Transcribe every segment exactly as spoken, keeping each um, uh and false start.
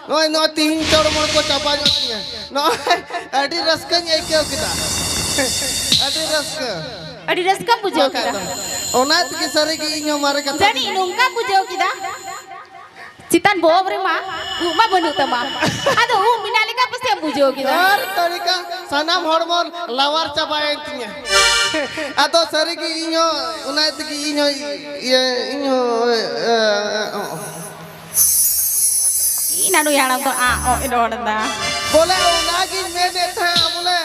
ᱱᱚᱜᱼᱚᱭ, ᱱᱚᱜᱼᱚᱭ ᱛᱤᱦᱤᱧ ᱪᱚᱲᱢᱚᱲ ᱠᱚ ᱪᱟᱵᱟ ᱧᱚᱜ ᱛᱤᱧᱟ᱾ ᱱᱚᱜᱼᱚᱭ ᱟᱹᱰᱤ ᱨᱟᱹᱥᱠᱟᱹᱧ ᱟᱹᱭᱠᱟᱹᱣ ᱠᱮᱫᱟ᱾ ᱟᱹᱰᱤ ᱨᱟᱹᱥᱠᱟᱹ᱾ ᱟᱹᱰᱤ ᱨᱟᱹᱥᱠᱟᱹᱢ ᱵᱩᱡᱷᱟᱹᱣ ᱵᱟᱠᱷᱟᱡ ᱠᱮᱫᱟ᱾ ᱫᱚ᱾ ᱚᱱᱟ ᱛᱮᱜᱮ ᱥᱟᱹᱨᱤ ᱜᱮ ᱤᱧ ᱦᱚᱸ ᱢᱟᱨᱮ ᱠᱟᱛᱷᱟ ᱡᱟᱹᱱᱤᱡ ᱜᱤᱧ ᱱᱚᱝᱠᱟᱢ ᱵᱩᱡᱷᱟᱹᱣ ᱠᱮᱫᱟ᱾ ᱪᱮᱛᱟᱱ ᱵᱚᱦᱚᱜ ᱨᱮᱢᱟ ᱩᱵ ᱢᱟ ᱵᱟᱹᱱᱩᱜ ᱛᱟᱢᱟ, ᱟᱫᱚ ᱩᱵ ᱢᱮᱱᱟᱜ ᱞᱮᱠᱟ ᱯᱟᱥᱮᱢ ᱵᱩᱡᱷᱟᱹᱣ ᱠᱮᱫᱟ᱾ ᱟᱨ ᱛᱟᱹᱨᱤᱠᱟ ᱥᱟᱱᱟᱢ ᱦᱚᱲᱢᱚ ᱞᱟᱣᱟᱨ ᱪᱟᱵᱟᱭᱮᱱ ᱛᱤᱧᱟ᱾ ᱟᱫᱚ ᱥᱟᱹᱨᱤ ᱜᱮ ᱤᱧ ᱦᱚᱸ ᱚᱱᱟ ᱛᱮᱜᱮ ᱤᱧ ᱦᱚᱸ ᱤᱭᱟᱹ ᱤᱧ ᱦᱚᱸ ᱮ, ᱮ, ᱮ, ᱤᱧ ᱱᱟᱱᱩᱭ ᱦᱟᱲᱟᱢ ᱫᱚ ᱟᱜ ᱚᱜ ᱮ ᱨᱚᱲ ᱮᱫᱟ᱾ ᱵᱚᱞᱮ ᱚᱱᱟᱜᱤᱧ ᱢᱮᱱᱮᱫ ᱛᱟᱦᱮᱸᱫ, ᱵᱚᱞᱮ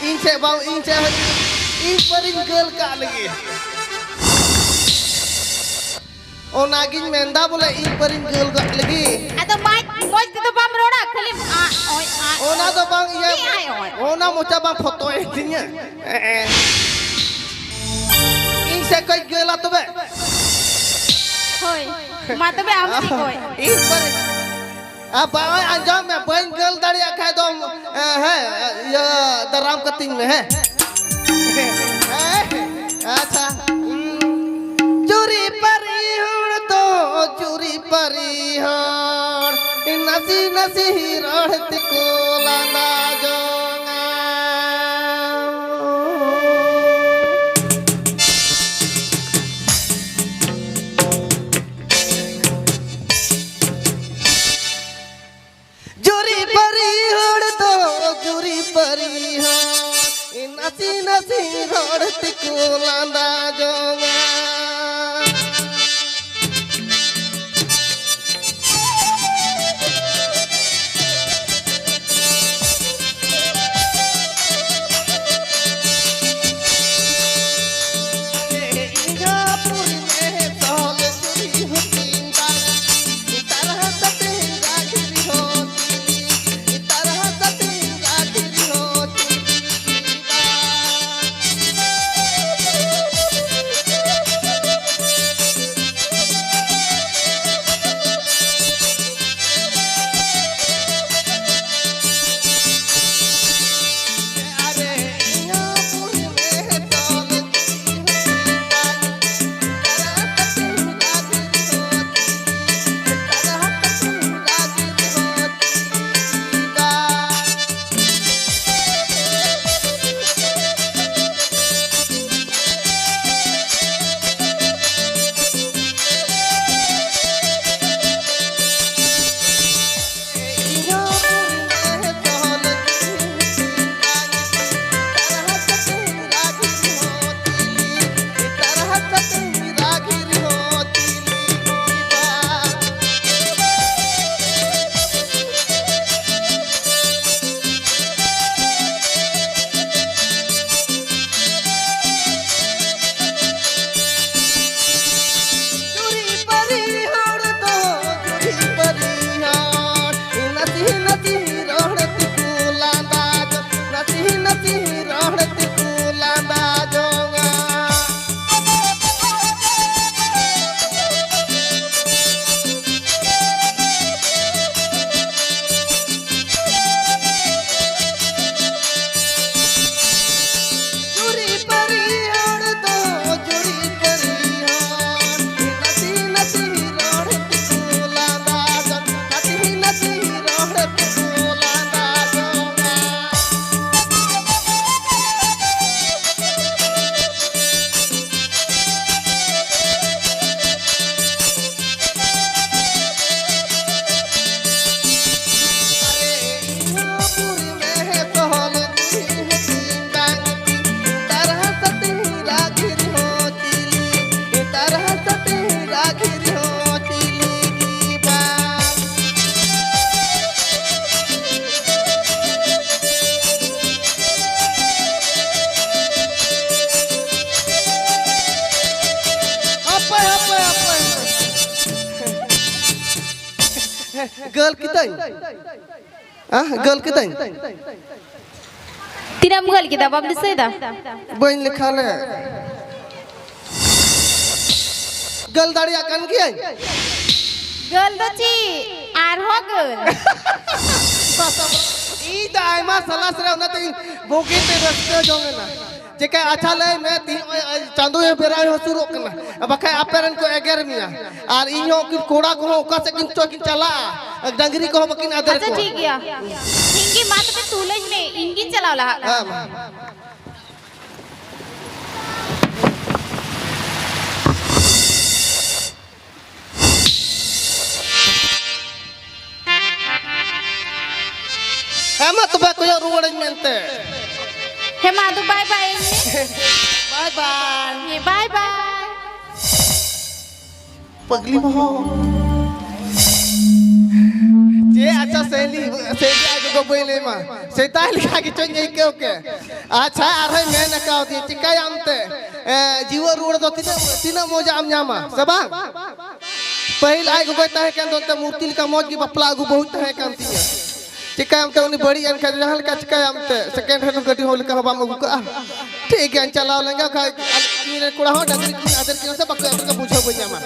ᱤᱧ ᱥᱮᱫ ᱵᱟᱝ, ᱤᱧ ᱥᱮᱫ ᱦᱚᱸ ᱤᱧ ᱯᱟᱹᱨᱤᱧ ᱜᱟᱹᱞ ᱠᱟᱜ ᱞᱟᱹᱜᱤᱫ᱾ ᱚᱱᱟᱜᱤᱧ ᱢᱮᱱᱫᱟ, ᱵᱚᱞᱮ ᱤᱧ ᱯᱟᱹᱨᱤᱧ ᱜᱟᱹᱞ ᱠᱟᱜ ᱞᱟᱹᱜᱤᱫ᱾ ᱟᱫᱚ ᱢᱟᱡᱽ, ᱢᱚᱡᱽ ᱛᱮᱫᱚ ᱵᱟᱢ ᱨᱚᱲᱟ, ᱠᱷᱟᱹᱞᱤᱢ ᱟᱜ ᱚᱭ, ᱟᱜ ᱚᱱᱟ ᱚᱭ᱾ ᱫᱚ ᱵᱟᱝ ᱤᱭᱟᱹ, ᱪᱮᱫ ᱟᱜ ᱚᱭ? ᱚᱱᱟ ᱢᱚᱪᱟ ᱵᱟᱝ ᱯᱷᱚᱛᱚᱭᱮᱱ ᱛᱤᱧᱟᱹ᱾ ᱤᱧ ᱥᱮᱫ ᱠᱷᱚᱡ ᱜᱟᱹᱞᱟ ᱛᱚᱵᱮ᱾ ᱦᱳᱭ, ᱢᱟ ᱛᱚᱵᱮ ᱟᱢ ᱥᱮᱫ ᱠᱷᱚᱡ᱾ ᱤᱧ ᱯᱟᱹᱨᱤ-, ᱟ, ᱵᱟᱝ, ᱟᱸᱡᱚᱢ ᱢᱮ, ᱵᱟᱹᱧ ᱜᱟᱹᱞ ᱫᱟᱲᱮᱭᱟᱜ ᱠᱷᱟᱡ ᱫᱚ, ᱮ, ᱦᱮᱸ, ᱤᱭᱟᱹ, ᱫᱟᱨᱟᱢ ᱠᱟᱹᱛᱤᱧ ᱢᱮ, ᱦᱮᱸ᱾ ᱦᱮᱸ, ᱟᱪᱪᱷᱟ᱾ ᱡᱩᱨᱤ ᱯᱟᱹᱨᱤ ᱦᱚᱲ ᱫᱚ, ᱡᱩᱨᱤ ᱯᱟᱹᱨᱤ ᱦᱚᱲ, ᱱᱟᱥᱮ ᱱᱟᱥᱮ ᱨᱚᱲ ᱛᱮᱠᱚ ᱞᱟᱸᱫᱟ ᱡᱚᱝᱟ᱾ ᱡᱩᱨᱤ ᱯᱟᱹᱨᱤ ᱦᱚᱲ ᱫᱚ, ᱡᱩᱨᱤ ᱯᱟᱹᱨᱤ ᱦᱚᱲ, ᱱᱟᱥᱮ ᱱᱟᱥᱮ ᱨᱚᱲ ᱛᱮᱠᱚ ᱞᱟᱸᱫᱟ ᱡᱚᱝᱟ᱾ ᱜᱟᱹᱞ ᱠᱤᱫᱟᱹᱧ᱾ ᱦᱮᱸ, ᱜᱟᱹᱞ ᱠᱤᱫᱟᱹᱧ᱾ ᱛᱤᱱᱟᱹᱜ ᱮᱢ ᱜᱟᱹᱞ ᱠᱮᱫᱟ, ᱵᱟᱢ ᱫᱤᱥᱟᱹᱭᱮᱫᱟ? ᱵᱟᱹᱧ ᱞᱮᱠᱷᱟ ᱞᱮᱫ᱾ ᱜᱟᱹᱞ ᱫᱟᱲᱮᱭᱟᱜ ᱠᱟᱱ ᱜᱤᱭᱟᱹᱧ᱾ ᱜᱟᱹᱞ ᱫᱚ ᱪᱮᱫ? ᱟᱨᱦᱚᱸ ᱜᱟᱹᱞ᱾ ᱤᱧ ᱫᱚ ᱟᱭᱢᱟ ᱥᱟᱞᱟᱥ ᱨᱮ ᱚᱱᱟᱛᱮ ᱤᱧ ᱵᱩᱜᱤ ᱛᱮ ᱨᱟᱹᱥᱠᱟᱹ ᱡᱚᱝ ᱮᱱᱟ᱾ ᱪᱮᱠᱟ, ᱟᱪᱪᱷᱟ, ᱞᱟᱹᱭ ᱢᱮ, ᱛᱤᱦᱤᱧ ᱱᱚᱜᱼᱚᱭ ᱪᱟᱸᱫᱳ ᱦᱚᱸ ᱵᱮᱲᱟᱭ ᱦᱚᱸ ᱥᱩᱨᱚᱜ ᱠᱟᱱᱟ, ᱵᱟᱠᱷᱟᱡ ᱟᱯᱮ ᱨᱮᱱ ᱠᱚ ᱮᱜᱮᱨ ᱢᱮᱭᱟ᱾ ᱟᱨ ᱤᱧ ᱦᱚᱸ ᱩᱱᱠᱤᱱ ᱠᱚᱲᱟ ᱠᱚᱦᱚᱸ ᱚᱠᱟ ᱥᱮᱫ ᱠᱤᱱ ᱪᱚ ᱠᱤᱱ ᱪᱟᱞᱟᱜᱼᱟ, ᱰᱟᱝᱨᱤ ᱠᱚᱦᱚᱸ ᱵᱟᱹᱠᱤᱱ ᱟᱫᱮᱨ ᱟᱪᱪᱷᱟ, ᱠᱚᱣᱟ᱾ ᱴᱷᱤᱠ ᱜᱮᱭᱟ᱾ ᱤᱧ ᱜᱮ ᱢᱟ ᱛᱚᱵᱮ ᱛᱩᱞᱟᱹᱧ ᱢᱮ, ᱤᱧ ᱜᱤᱧ ᱪᱟᱞᱟᱣ ᱞᱟᱦᱟᱜ ᱠᱟᱱᱟ᱾ ᱦᱮᱸ, ᱢᱟ᱾ ᱦᱮᱸ, ᱢᱟ ᱛᱚᱵᱮ ᱠᱚᱭᱚᱜ ᱨᱩᱣᱟᱹᱲᱟᱹᱧ ᱢᱮᱱᱛᱮ᱾ ᱦᱮᱸ, ᱢᱟ ᱟᱫᱚ ᱵᱟᱭ ᱵᱟᱭ ᱟᱹᱧ ᱢᱮ᱾ ᱵᱟᱭ ᱵᱟᱭ᱾ ᱦᱮᱸ, ᱵᱟᱭ ᱵᱟᱭ᱾ ᱯᱟᱜᱽᱞᱤ ᱵᱟᱦᱟ᱾ ᱪᱮ, ᱟᱪᱪᱷᱟ, ᱥᱮᱞᱤ, ᱥᱮᱞᱤ ᱟᱡ ᱜᱚᱜᱚ ᱵᱟᱹᱧ ᱞᱟᱹᱭ ᱢᱟ᱾ ᱥᱮᱛᱟᱭ ᱞᱮᱠᱟ ᱜᱮ ᱪᱚᱧ ᱟᱹᱭᱠᱟᱹᱣ ᱠᱮ᱾ ᱟᱪᱪᱷᱟ, ᱟᱨᱦᱚᱸᱭ ᱢᱮᱱ ᱟᱠᱟᱣᱫᱤᱧ, ᱪᱤᱠᱟᱹᱭᱟᱢ ᱛᱮ? ᱮ, ᱡᱤᱣᱮᱫ ᱨᱩᱣᱟᱹᱲ ᱫᱚ ᱛᱤᱱᱟᱹᱜ, ᱛᱤᱱᱟᱹᱜ ᱢᱚᱡᱟ ᱮᱢ ᱧᱟᱢᱟ, ᱥᱮ ᱵᱟᱝ? ᱯᱟᱹᱦᱤᱞ ᱟᱡ ᱜᱚᱜᱚᱭ ᱛᱟᱦᱮᱸ ᱠᱟᱱ ᱫᱚ ᱮᱱᱛᱮ ᱢᱩᱨᱛᱤ ᱞᱮᱠᱟ ᱢᱚᱡᱽ ᱜᱮ ᱵᱟᱯᱞᱟ ᱟᱹᱜᱩ ᱵᱟᱹᱦᱩᱭ ᱛᱟᱦᱮᱸ ᱠᱟᱱ ᱛᱤᱧᱟᱹ᱾ ᱪᱤᱠᱟᱹᱭᱟᱢ ᱛᱮ ᱩᱱᱤ ᱵᱟᱹᱲᱤᱡ ᱮᱱ ᱠᱷᱟᱡ ᱫᱚ ᱡᱟᱦᱟᱸ ᱞᱮᱠᱟ ᱪᱤᱠᱟᱹᱭᱟᱢ ᱛᱮ second hand ᱜᱟᱹᱰᱤ ᱦᱚᱸ ᱞᱮᱠᱟ ᱦᱚᱸ ᱵᱟᱢ ᱟᱹᱜᱩ ᱠᱟᱜᱼᱟ᱾ ᱴᱷᱤᱠ ᱜᱮᱭᱟ, ᱪᱟᱞᱟᱣ ᱞᱮᱱ ᱜᱮ ᱠᱷᱟᱡ ᱤᱧ ᱨᱮᱱ ᱠᱚᱲᱟ ᱦᱚᱸ ᱰᱟᱹᱝᱨᱤ ᱠᱤᱱ ᱟᱫᱮᱨ ᱠᱤᱱᱟ ᱥᱮ ᱵᱟᱠᱚ ᱟᱫᱮᱨ ᱠᱤᱱᱟ ᱵᱩᱡᱷᱟᱹᱣ ᱵᱟᱹᱧ ᱧᱟᱢᱟ᱾